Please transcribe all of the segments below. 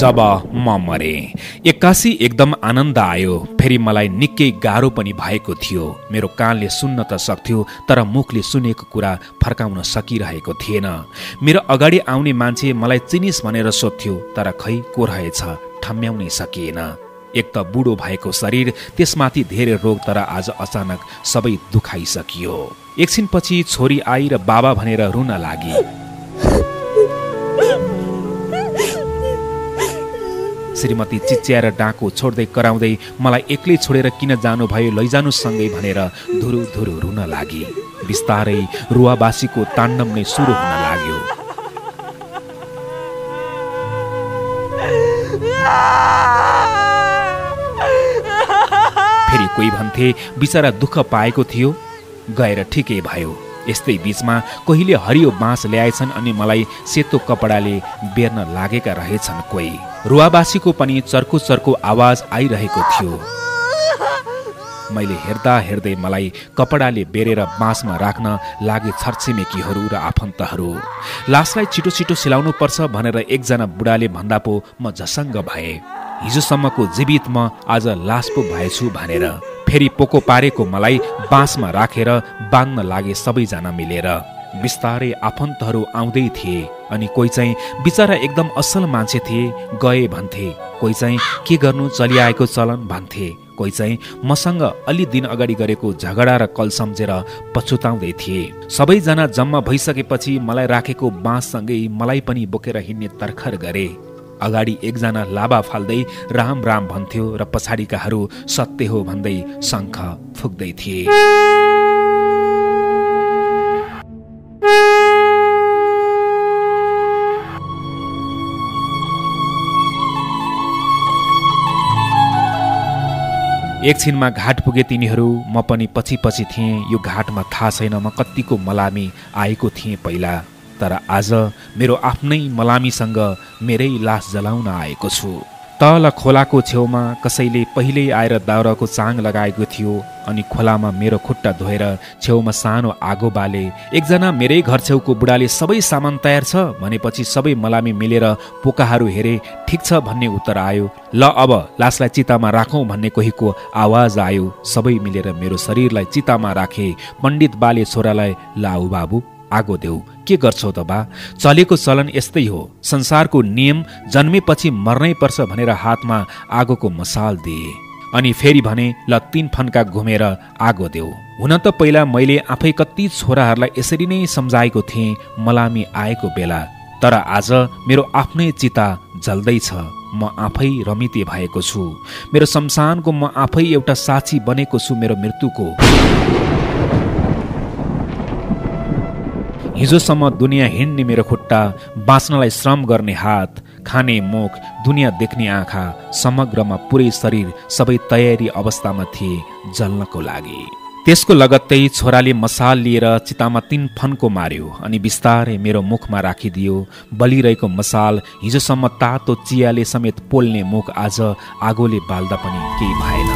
जब म मरे एक्कासी एकदम आनन्द आयो। फेरि मलाई निकै गाह्रो पनि भएको थियो। मेरो कानले सुन्न त सक्थ्यो, तर मुखले सुनेको कुरा फर्काउन सकिरहेको थिएन। मेरो अगाडि आउने मान्छे मलाई चिनिस भनेर सोध्थ्यो, तर खै को रहेछ ठम्म्याउनै सकिएन। एक त बुढो भएको शरीर, त्यसमाथि धेरै रोग, तर आज अचानक सबै दुखाइसकियो। एकछिनपछि छोरी आई र बाबा भनेर रुन लागि। श्रीमती चिच्याएर डाँको छोड्दै कराउँदै मलाई एक्लै छोडेर किन जानुभयो, लैजानु सँगै भनेर धुरु धुरु रुन लागि। बिस्तारै रुवाबासीको ताण्डव नै सुरु हुन लाग्यो। फेरि कोही भन्थे बिचरा दुःख पाएको थियो, गएर ठिकै भयो। यस्तै बीचमा कहिले हरियो बाँस ल्याएछन् अनि मलाई सेतो कपडाले बेर्न लागेका रहेछन् कोही। रुवाबासीको पनि चर्को चर्को आवाज आइरहेको थियो। मैले हेर्दा हेर्दै मलाई कपडाले बेरेर बाँसमा राख्न लागे छरछिमेकीहरू र आफन्तहरू। लासलाई छिटो छिटो सिलाउनु पर्छ भनेर एकजना बुढाले भन्दा पो म झसङ्ग भए। हिजोसम्मको जीवित म आज लास पो भएछु भनेर। फेरि पोको पारेको मलाई बाँसमा राखेर बाँध्न लागे सबैजना मिलेर। बिस्तारै आफन्तहरू आउँदै थिए अनि कोही चाहिँ बिचरा एकदम असल मान्छे थिए, गए भन्थे। कोही चाहिँ के गर्नु चलिआएको चलन भन्थे। कोही चाहिँ मसँग अलि दिन अगाडि गरेको झगडा र कल सम्झेर पछुताउँदै थिए। सबैजना जम्मा भइसकेपछि मलाई राखेको बाँससँगै मलाई पनि बोकेर हिँड्ने तर्खर गरे। अगाडि एकजना लाभा फाल्दै राम राम भन्थ्यो र पछाडिकाहरू सत्य हो भन्दै शङ्ख फुक्दै थिए। एकछिनमा घाट पुगे तिनीहरू, म पनि पछि पछि थिएँ। यो घाटमा थाहा छैन म कत्तिको मलामी आएको थिएँ पहिला, तर आज मेरो आफ्नै मलामीसँग मेरै लास जलाउन आएको छु। तल खोलाको छेउमा कसैले पहिल्यै आएर दाउराको चाङ लगाएको थियो अनि खोलामा मेरो खुट्टा धोएर छेउमा सानो आगो बाले। एकजना मेरै घर छेउको बुढाले सबै सामान तयार छ भनेपछि सबै मलामी मिलेर पोकाहरू हेरे। ठिक छ भन्ने उत्तर आयो। ल अब लासलाई चितामा राखौँ भन्ने कोहीको आवाज आयो। सबै मिलेर मेरो शरीरलाई चितामा राखे। पण्डित बाले छोरालाई लाऊ बाबु आगो देऊ, के गर्छौ त बा, चलेको चलन यस्तै हो, संसारको नियम जन्मेपछि मर्नै पर्छ भनेर हातमा आगोको मसाल दिए। अनि फेरि भने ल 3 फन्का घुमेर आगो देऊ। हुन त पहिला मैले आफै कति छोराहरूलाई यसरी नै सम्झाएको थिएँ मलामी आएको बेला, तर आज मेरो आफ्नै चिता जल्दैछ। म आफै रमिते भएको छु। मेरो शमशानको म आफै एउटा साक्षी बनेको छु मेरो मृत्युको। हिजोसम्म दुनियाँ हिँड्ने मेरो खुट्टा, बाँच्नलाई श्रम गर्ने हात, खाने मुख, दुनियाँ देख्ने आँखा, समग्रमा पुरै शरीर सबै तयारी अवस्थामा थिए जल्नको लागि। त्यसको लगत्तै छोराले मसाल लिएर चितामा 3 फन्को मार्यो अनि बिस्तारै मेरो मुखमा राखिदियो। बलिरहेको मसाल, हिजोसम्म तातो चियाले समेत पोल्ने मुख आज आगोले बाल्दा पनि केही भएन।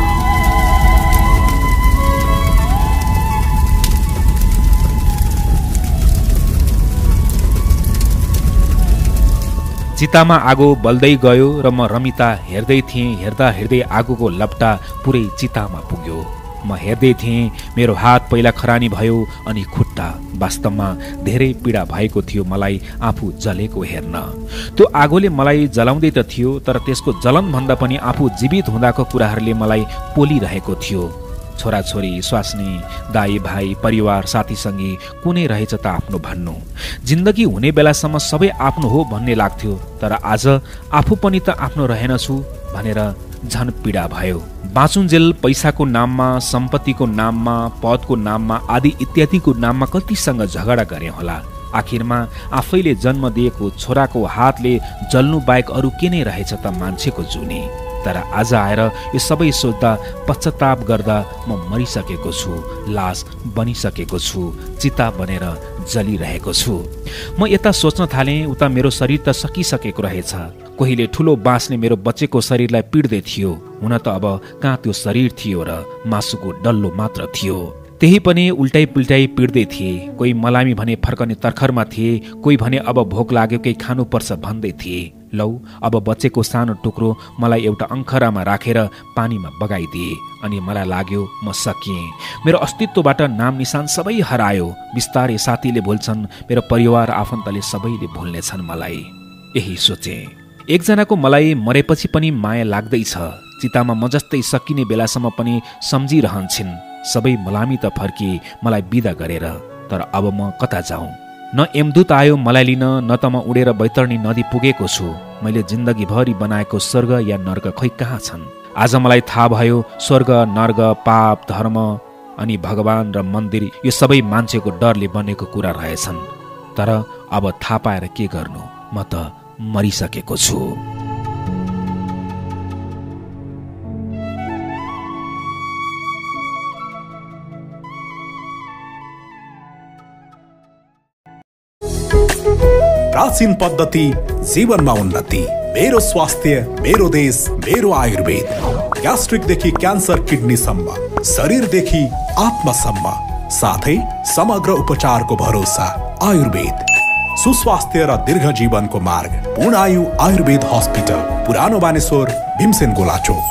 चितामा आगो बल्दै गयो र म रमिता हेर्दै थिएँ। हेर्दा हेर्दै आगोको लपटा पुरै चितामा पुग्यो। म हेर्दै थिएँ, मेरो हात पहिला खरानी भयो अनि खुट्टा। वास्तवमा धेरै पीडा भएको थियो मलाई आफू जलेको हेर्न। त्यो आगोले मलाई जलाउँदै त थियो, तर त्यसको जलनभन्दा पनि आफू जीवित हुँदाको कुराहरूले मलाई पोलिरहेको थियो। छोराछोरी, स्वास्नी, दाई भाइ, परिवार, साथीसँगी कुनै रहेछ त आफ्नो भन्नु। जिन्दगी हुने बेलासम्म सबै आफ्नो हो भन्ने लाग्थ्यो, तर आज आफू पनि त आफ्नो रहेनछु भनेर झन पीडा भयो। बाँचुन्जेल पैसाको नाममा, सम्पत्तिको नाममा, पदको नाममा आदि इत्यादिको नाममा कतिसँग झगडा गरे होला। आखिरमा आफैले जन्म दिएको छोराको हातले जल्नु बाहेक अरू के नै रहेछ त मान्छेको जुनी। तर आज आएर यो सबै सोच्दा पश्चाताप गर्दा म मरिसकेको छु, लास बनिसकेको छु, चिता बनेर जलिरहेको छु। म यता सोच्न थालेँ, उता मेरो शरीर त सकिसकेको रहेछ। कोहीले ठुलो बाँसले मेरो बचेको शरीरलाई पिड्दै थियो। हुन त अब कहाँ त्यो शरीर थियो र मासुको डल्लो मात्र थियो। त्यही पनि उल्टाइ पुल्टाइ पिड्दै थिए। कोही मलामी भने फर्कने तर्खरमा थिए, कोही भने अब भोक लाग्यो केही खानुपर्छ भन्दै थिए। लौ अब बचेको सानो टुक्रो मलाई एउटा अङ्खरामा राखेर पानीमा बगाइदिए अनि मलाई लाग्यो म सकिएँ। मेरो अस्तित्वबाट नाम निशान सबै हरायो। बिस्तारै साथीले भुल्छन्, मेरो परिवार आफन्तले सबैले भुल्नेछन् मलाई। यही सोचे। एकजनाको मलाई मरेपछि पनि माया लाग्दैछ। चितामा म जस्तै सकिने बेलासम्म पनि सम्झिरहन्छन्। सबै मलामी त फर्किए मलाई बिदा गरेर। तर अब म कता जाउँ? न यमदूत आयो मलाई लिन, न त म उडेर बैतरणी नदी पुगेको छु। मैले जिन्दगीभरि बनाएको स्वर्ग या नर्क खै कहाँ छन्? आज मलाई थाहा भयो स्वर्ग, नर्क, पाप, धर्म अनि भगवान र मन्दिर यो सबै मान्छेको डरले बनेको कुरा रहेछन्। तर अब थाहा पाएर के गर्नु? म त मरिसकेको छु। प्राचीन पद्धति, जीवनमा उन्नति। मेरो स्वास्थ्य, मेरो देश, मेरो आयुर्वेद। ग्यास्ट्रिकदेखि क्यान्सर, किडनीसम्म, शरीरदेखि आत्मासम्म, साथै समग्र उपचारको भरोसा आयुर्वेद। सुस्वास्थ्य र दीर्घ जीवनको मार्ग पूर्णायु आयुर्वेद हस्पिटल, पुरानो बानेश्वर, भीमसेन गोलाचोक।